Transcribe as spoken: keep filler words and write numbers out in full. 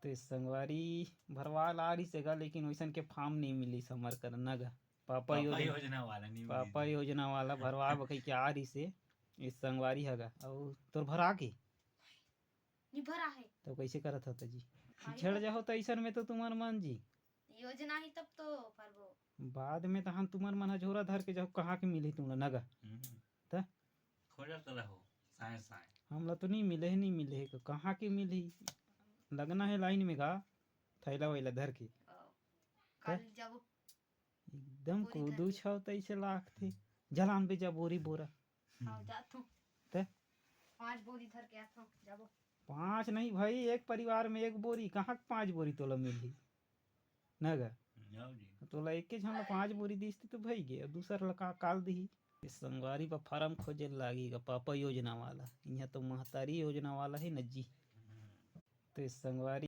तो संगवारी भरवा ला रहिस हे गा, लेकिन वइसन के form नहीं मिलिस हमर कर न गा। पापा पापा योजना, योजना वाला नहीं पापा मिलिस। योजना वाला भरवा बकई के आ रहिस हे, इस संगवारी ह गा। अउ तोर भरा के? नहीं भरा है। तो कैसे करत हव त जी? हाँ, छेड़ तो जाहो त अइसन में तो तुमन मन जी। योजना ही तब तो भरबो। बाद में तहन तुमन मन ह झोरा धर के जाहो, कहाँ के मिलही तुमन ला न गा। हम्म। त? खोजत रहो, साए साए। हमला तो नहीं मिले हे, नहीं मिले हे, कहाँ के मिलही? लगना हे line में गा, थैला वैला धर के। ओ, कल जाबो। एकदम बोरी धर कूदू के। छाव तैसे लागथे। जलान बे जा बोरी बोरा। हाँ, जात हूँ। ते? पाँच बोरी धर के आत हूँ, जाबो। पाँच नहीं भाई, एक परिवार में एक बोरी, कहाँ के पाँच बोरी तोला मिलही? न गा? जाओ जी। तोला एके झन ला पाँच बोरी दिस त भई गे, अउ दूसर ला का काल दिही? ये संगवारी पर form खोजे लागी गा, पापा योजना वाला। इहाँ तो महतारी योजना वाला हे न जी। तो ये संगवारी